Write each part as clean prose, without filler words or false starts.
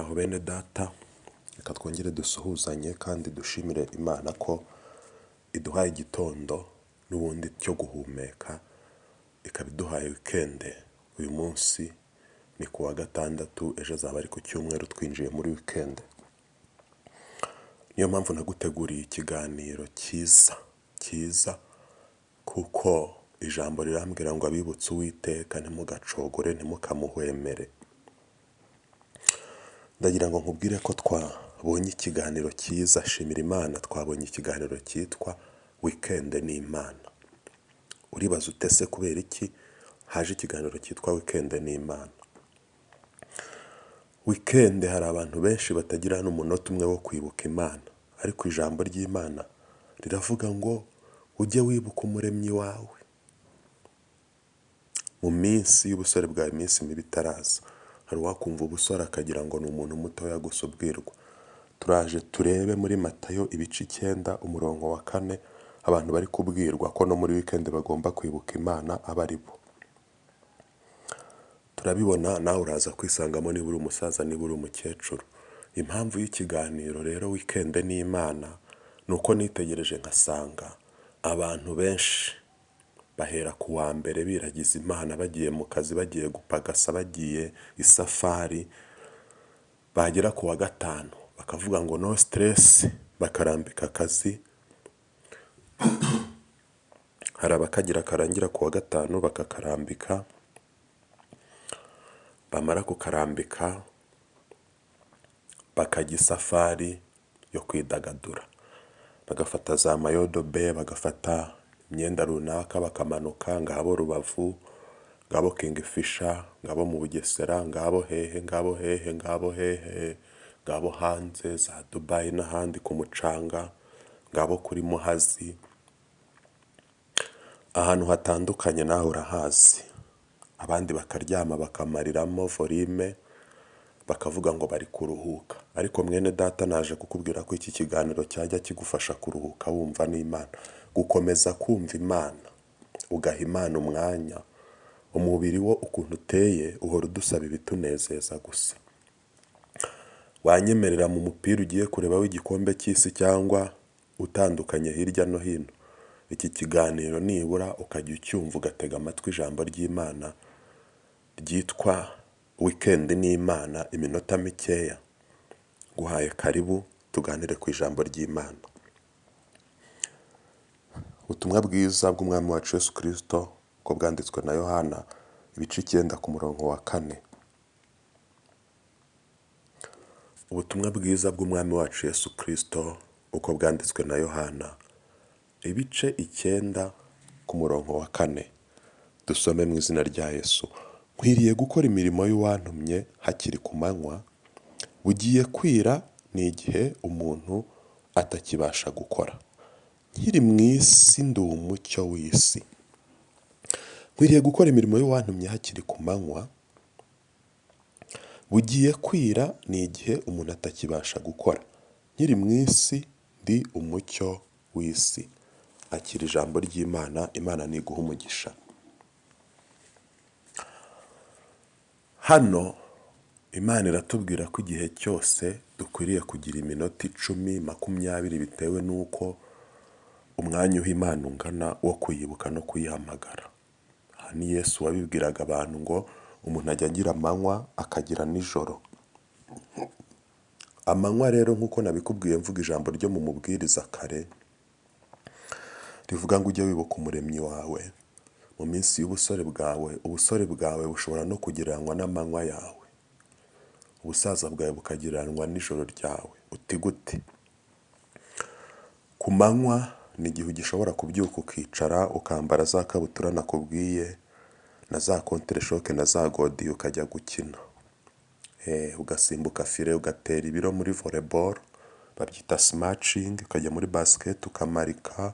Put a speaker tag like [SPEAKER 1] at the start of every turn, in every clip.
[SPEAKER 1] Muraho bene data, reka twongere dusuhuzanye kandi dushimire Imana ko iduhaye igitondo n'ubundi cyo guhumeka, ikaba iduhaye weekend. Uyu munsi ni ku wa gatandatu, ejo azaba ari ku cyumweru twinjiye muri weekend. Niyo mpamvu naguteguriye ikiganiro cyiza cyiza, kuko ijambo rirambwira ngo abibutse Uwiteka ntimugacogore, ntimukamuhwemere. Ndagira ngo nkubwire ko twabonye ikiganiro cyiza, shimira Imana, twabonye ikiganiro cyitwa weekend n'Imana. Uribaza ute se kubera iki haje ikiganiro cyitwa weekend n'Imana? Weekend hari abantu benshi batagira n'umunota umwe wo kwibuka Imana, ariko ijambo ry'Imana riravuga ngo ujye wibuka umuremyi wawe mu minsi y'ubusore bwawe, iminsi mibi itaraza. Hari uwakumva ubusore akagira ngo ni umuntu mutoya gusa ubwirwa. Turaje turebe muri Matayo ibice 9 umurongo wa 4, abantu bari kubwirwa ko no muri weekend bagomba kwibuka Imana aba ari bo. Turabibona, nawe uraza kwisangamo niba uri umusaza, niba uri umukecuru. Impamvu y'ikiganiro rero weekend n'Imana ni uko nitegereje nkasanga abantu benshi bahera ku wa mbere biragiza Imana, bagiye mu kazi, bagiye gupagasa, bagiye isafari, bagera ku wa gatanu bakavuga ngo no stress, bakarambika akazi. Hari abakagira karangira ku wa gatanu bakakarambika, bamara kukarambika bakajya isafari yo kwidagadura, bagafata za mayodobe, bagafata imyenda runaka, bakamanuka ngabo Rubavu, ngabo Kingfisher, ngabo mu Bugesera, ngabo hehe, ngabo hehe, ngabo hehe, ngabo hanze za Dubai n'ahandi ku mucanga, ngabo kuri Muhazi, ahantu hatandukanye nawe urahazi. Abandi bakaryama bakamariramo volume, bakavuga ngo bari kuruhuka. Ariko mwene data, naje kukubwira ko iki kiganiro cyajya kigufasha kuruhuka wumva n'Imana, gukomeza kumva Imana, ugaha Imana umwanya. Umubiri wo ukuntu uteye uhora udusaba ibitunezeza gusa. Wanyemerera mu mupira ugiye kureba w'igikombe cy'isi cyangwa utandukanye hirya no hino, iki kiganiro nibura ukajya ucyumva, ugatega amatwi ijambo ry'Imana ryitwa weekend n'Imana, iminota mikeya. Nguhaye karibu tuganire ku ijambo ry'Imana. Ubutumwa bwiza bw'Umwami wacu Yesu Kirisito uko bwanditswe na Yohana ibice 9 ku murongo wa 4. Ubutumwa bwiza bw'Umwami wacu Yesu Kirisito uko bwanditswe na Yohana ibice 9 ku murongo wa 4. Dusome mu izina rya Yesu. Nkwiriye gukora imirimo y'uwantumye hakiri ku manywa, bugiye kwira ni igihe umuntu atakibasha gukora. Nkiri mu isi ndi umucyo w'isi. Nkwiriye gukora imirimo y'uwantumye hakiri ku manywa, bugiye kwira ni igihe umuntu atakibasha gukora. Nkiri mu isi ndi umucyo w'isi. Akira ijambo ry'Imana, Imana niguha umugisha. Hano Imana iratubwira ko igihe cyose dukwiriye kugira iminota 10, 20, bitewe n'uko umwanya uha Imana ungana wo kuyibuka no kuyihamagara. Aha ni Yesu wabibwiraga abantu ngo umuntu ajya agira amanywa akagira nijoro. Amanywa rero nk'uko nabikubwiye mvuga ijambo ryo mu mubwiriza kare, rivuga ngo ujye wibuka umuremyi wawe mu minsi y'ubusore bwawe. Ubusore bwawe bushobora no kugereranywa n'amanywa yawe, ubusaza bwawe bukagereranywa n'ijoro ryawe. Uti gute? Ku manywa ni igihe ugishobora kubyuka ukicara, ukambara za kabutura nakubwiye na za contre-choc na za godiyo, ukajya gukina, ugasimbuka file, ugatera ibiro muri volleyball, babyita smashing, ukajya muri basket ukamarika,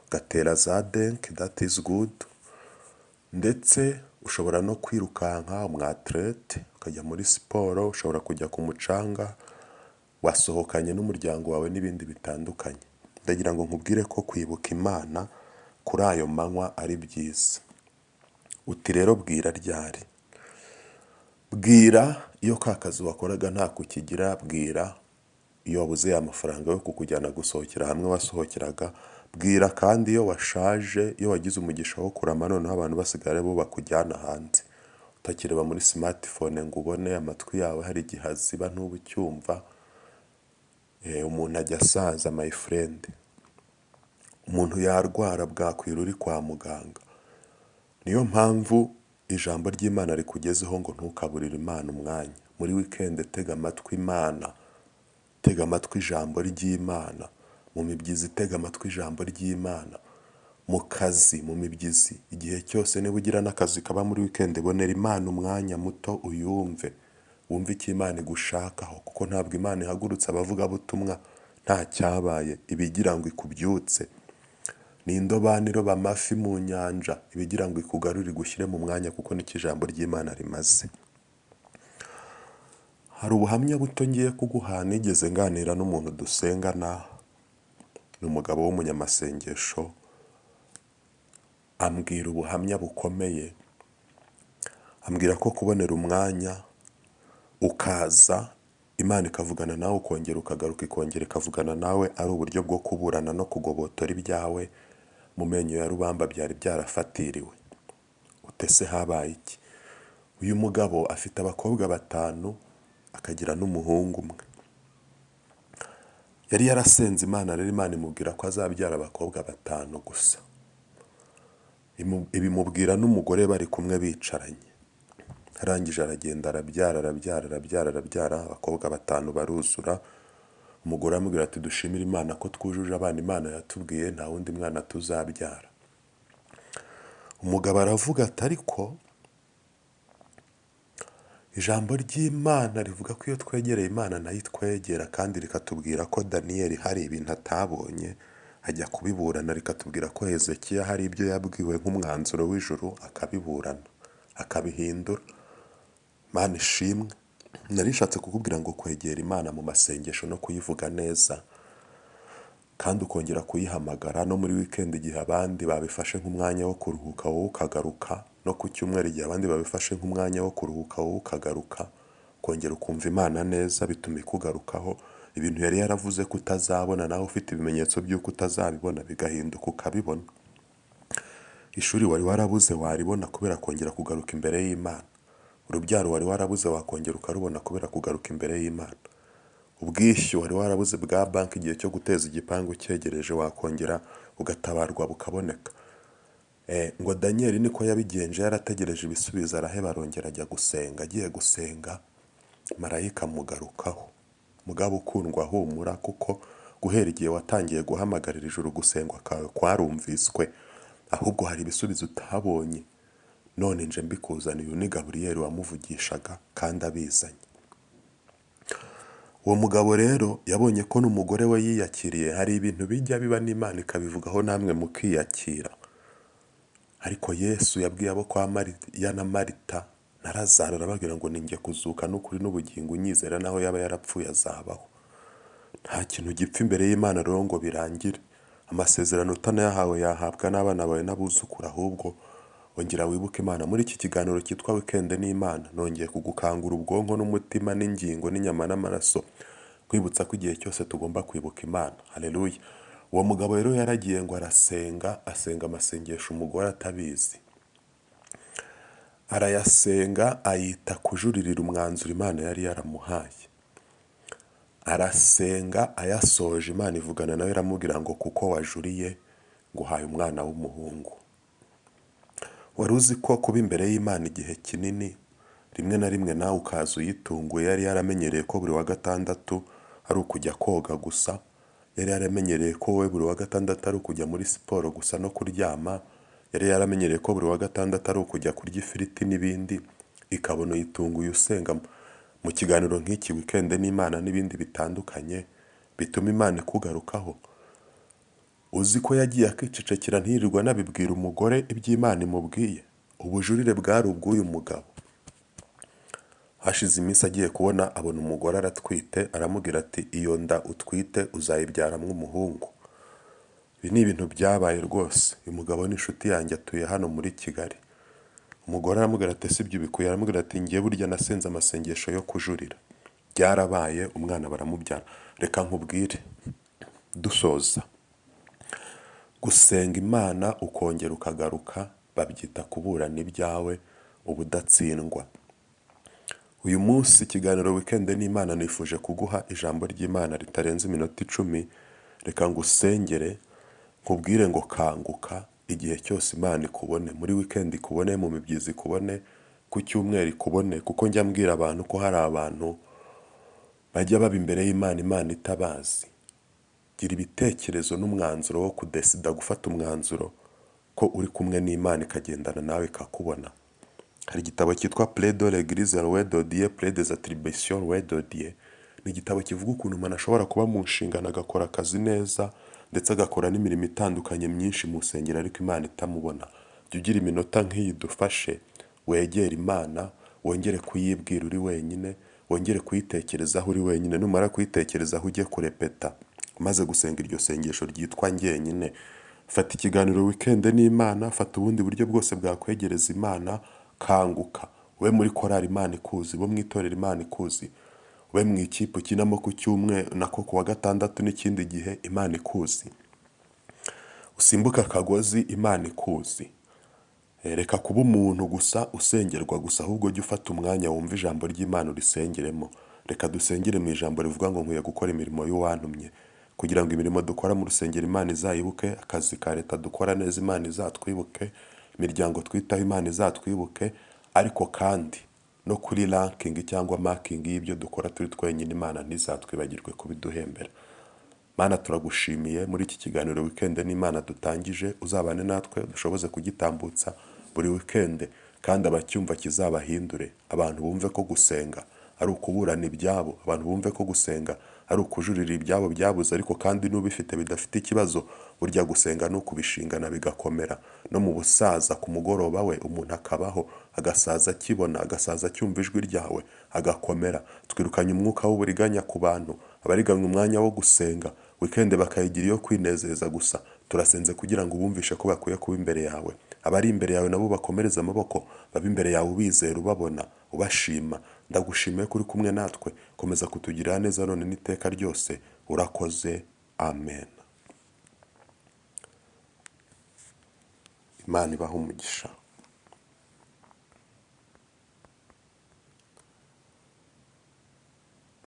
[SPEAKER 1] ugatera za dunk, that is good. Ndetse ushobora no kwirukanka, umwathlete, ukajya muri siporo, ushobora kujya ku mucanga, wasohokanye n'umuryango wawe n'ibindi bitandukanye. Ndagira ngo nkubwire ko kwibuka Imana kuri ayo manywa ari byiza. Uti rero bwira ryari? Bwira Iyo ka kazi wakoraga nta kukigira, bwira. Iyo wabuze ya mafaranga yo kukujyana gusohokera hamwe wasohokeraga, bwira. Kandi iyo washaje, iyo wagize umugisha wo kurama, noneho abantu basigara bo bakujyana hanze, utakireba muri smartphone ngo ubone, amatwi yawe hari igihe aziba ntube ucyumva. Umuntu ajya asaza, my friend. Umuntu yarwara bwakwira uri kwa muganga. Niyo mpamvu ijambo ry'Imana rikugezeho ngo ntukaburire Imana umwanya. Muri weekend tega amatwi Imana, tega amatwi ijambo ry'Imana. Mu mibyizi tega amatwi ijambo ry'Imana. Mu kazi, mu mibyizi, igihe cyose niba ugira n'akazi kaba muri weekend, bonera Imana umwanya muto uyumve, wumve icyo Imana igushakaho, kuko ntabwo Imana ihagurutse abavugabutumwa nta cyabaye, iba igira ngo ikubyutse. Ni indobani iroba amafi mu nyanja, iba igira ngo ikugarure igushyire mu mwanya, kuko nicyo ijambo ry'Imana rimaze. Hari ubuhamya buto ngiye kuguha. Nigeze nganira n'umuntu dusengana, ni umugabo w'umunyamasengesho, ambwira ubuhamya bukomeye, ambwira ko kubonera umwanya ukaza Imana ikavugana nawe, ukongera ukagaruka ikongera ikavugana nawe, ari uburyo bwo kuburana no kugobotora ibyawe mu menyo ya rubamba byari byarafatiriwe. Utese habaye iki? Uyu mugabo afite abakobwa 5, akagira n'umuhungu umwe. Yari yarasenze Imana rero, Imana imubwira ko azabyara abakobwa 5 gusa. Ibimubwira n'umugore bari kumwe bicaranye. Arangije aragenda arabyara, arabyara, arabyara, arabyara, abakobwa 5 baruzura. Umugore aramubwira ati dushimire Imana ko twujuje abana Imana yatubwiye, nta wundi mwana tuzabyara. Umugabo aravuga ati ariko ijambo ry'Imana rivuga ko iyo twegereye Imana nayo itwegera, kandi rikatubwira ko Daniyeli hari ibintu atabonye ajya kubiburana, rikatubwira ko Hezekiya hari ibyo yabwiwe nk'umwanzuro w'ijuru akabiburana akabihindura. Imana ishimwe. Nari nshatse kukubwira ngo kwegera Imana mu masengesho no kuyivuga neza, kandi ukongera kuyihamagara no muri weekend igihe abandi babifashe nk'umwanya wo kuruhuka, wowe ukagaruka, no ku cyumweru igihe abandi babifashe nk'umwanya wo kuruhuka, wowe ukagaruka, ukongera ukumva Imana neza, bituma ikugarukaho. Ibintu yari yaravuze ko utazabona, nawe ufite ibimenyetso by'uko utazabibona, bigahinduka ukabibona. Ishuri wari warabuze waribona kubera kongera kugaruka imbere y'Imana. Urubyaro wari warabuze wakongera ukarubona kubera kugaruka imbere y'Imana. Ubwishyu wari warabuze bwa banki igihe cyo guteza igipangu cyegereje, wakongera ugatabarwa bukaboneka. Ngo Daniyeli niko yabigenje, yarategereje ibisubizo araheba, arongera ajya gusenga. Agiye gusenga marayika amugarukaho. Mugabo ukundwa, humura, kuko guhera igihe watangiye guhamagarira ijuru, gusengwa kwawe kwarumviswe, ahubwo hari ibisubizo utabonye, none nje mbikuzaniye. Uyu ni Gaburiyeli wamuvugishaga kandi abizanye. Uwo mugabo rero yabonye ko n'umugore we yiyakiriye. Hari ibintu bijya biba n'Imana ikabivugaho namwe mukiyakira. Ariko Yesu yabwiye abo kwa Mariya na Marita na Lazaro, arababwira ngo ninjye kuzuka n'ukuri n'ubugingo, unyizera naho yaba yarapfuye azabaho. Nta kintu gipfa imbere y'Imana rero ngo birangire. Amasezerano utanayahawe yahabwa n'abana bawe n'abuzukuru. Ahubwo ongera wibuke Imana. Muri iki kiganiro cyitwa Weekend n'Imana, nongeye kugukangura ubwonko n'umutima n'ingingo n'inyama n'amaraso, nkwibutsa ko igihe cyose tugomba kwibuka Imana. Haleluya. Uwo mugabo rero yaragiye ngo arasenga, asenga amasengesho umugore atabizi, arayasenga ayita kujuririra umwanzuro Imana yari yaramuhaye. Arasenga ayasoje, Imana ivugana nawe iramubwira ngo kuko wajuriye nguhaye umwana w'umuhungu. Wari uzi ko kuba imbere y'Imana igihe kinini, rimwe na rimwe nawe ukaza uyitunguye? Yari yaramenyereye ko buri wa gatandatu ari ukujya koga gusa, yari yaramenyereye ko wowe buri wa gatandatu ari ukujya muri siporo gusa no kuryama, yari yaramenyereye ko buri wa gatandatu ari ukujya kurya ifiriti n'ibindi, ikabona uyitunguye usenga mu kiganiro nk'iki Weekend n'Imana n'ibindi bitandukanye, bituma Imana ikugarukaho. Uzi ko yagiye akicecekera ntiyirirwa anabibwira umugore iby'Imana imubwiye? Ubujurire bwari ubw'uyu mugabo. Hashize iminsi agiye kubona abona umugore aratwite, aramubwira ati iyo nda utwite uzayibyaramo umuhungu. Ibi ni ibintu byabaye rwose. Uyu mugabo ni inshuti yanjye, atuye hano muri Kigali. Umugore aramubwira ati: "Ese ibyo ubikuye?" Aramubwira ati: "Ngiye burya nasenze amasengesho yo kujurira." Byarabaye, umwana baramubyara. Reka nkubwire dusoza, gusenga Imana ukongera ukagaruka babyita kuburana ibyawe ubudatsindwa. Uyu munsi ikiganiro Weekend n'Imana, nifuje kuguha ijambo ry'Imana ritarenze iminota 10. Reka ngusengere, nkubwire ngo kanguka igihe cyose Imana ikubone, muri weekend ikubone, mu mibyizi ikubone, ku cyumweru ikubone, kuko njya mbwira abantu ko hari abantu bajya baba imbere y'Imana, Imana itabazi. Gira ibitekerezo n'umwanzuro wo kudecida, gufata umwanzuro ko uri kumwe n'Imana, ikagendana nawe, ikakubona. Hari igitabo cyitwa Près de l'église loin de Dieu, près des attributions loin de Dieu. Ni igitabo kivuga ukuntu umuntu ashobora kuba mu nshingano, agakora akazi neza, ndetse agakora n'imirimo itandukanye myinshi mu nsengero, ariko Imana itamubona. Jya ugira iminota nk'iyi dufashe, wegere Imana, wongere kuyibwira uri wenyine, wongere kuyitekerezaho uri wenyine. Numara kuyitekerezaho, ujye kurepeta. Umaze gusenga iryo sengesho ryitwa njyenyine, fata ikiganiro Weekend n'Imana, fata ubundi buryo bwose bwakwegereza Imana. Kanguka, ube muri korali Imana ikuzi, ube mu itorero Imana ikuzi, ube mu ikipe ukinamo ku cyumweru nako ku wa gatandatu n'ikindi gihe Imana ikuzi, usimbuke akagozi Imana ikuzi. Reka kuba umuntu gusa usengerwa gusa, ahubwo jya ufata umwanya wumva ijambo ry'Imana, urisengeremo. Reka dusengere mu ijambo rivuga ngo: "Nkwiye gukora imirimo y'uwantumye," kugira ngo imirimo dukora mu rusengero Imana izayibuke, akazi ka leta dukora neza Imana izatwibuke, imiryango twitaho Imana izatwibuke, ariko kandi no kuri ranking cyangwa marking y'ibyo dukora turi twenyine, Imana ntizatwibagirwe kubiduhembera. Mana, turagushimiye muri iki kiganiro Weekend n'Imana dutangije. Uzabane natwe, dushoboze kugitambutsa buri weekend, kandi abacyumva kizabahindure. Abantu bumve ko gusenga ari ukuburana ibyabo, abantu bumve ko gusenga ari ukujurira ibyabo byabuze, ariko kandi n'ubifite bidafite ikibazo, burya gusenga ni ukubishingana bigakomera. No mu busaza, ku mugoroba we, umuntu akabaho, agasaza akibona, agasaza acyumva ijwi ryawe, agakomera. Twirukanye umwuka w'uburiganya ku bantu, abariganywa umwanya wo gusenga, weekend bakayigira iyo kwinezeza gusa. Turasenze kugira ngo ubumvishe ko bakwiye kuba imbere yawe. Abari imbere yawe nabo bakomereze amaboko, babe imbere yawe ubizera, ubabona, ubashima. Ndagushimiye ko uri kumwe natwe. Komeza kutugirira neza none n'iteka ryose. Urakoze, amen. Imana ibahe umugisha.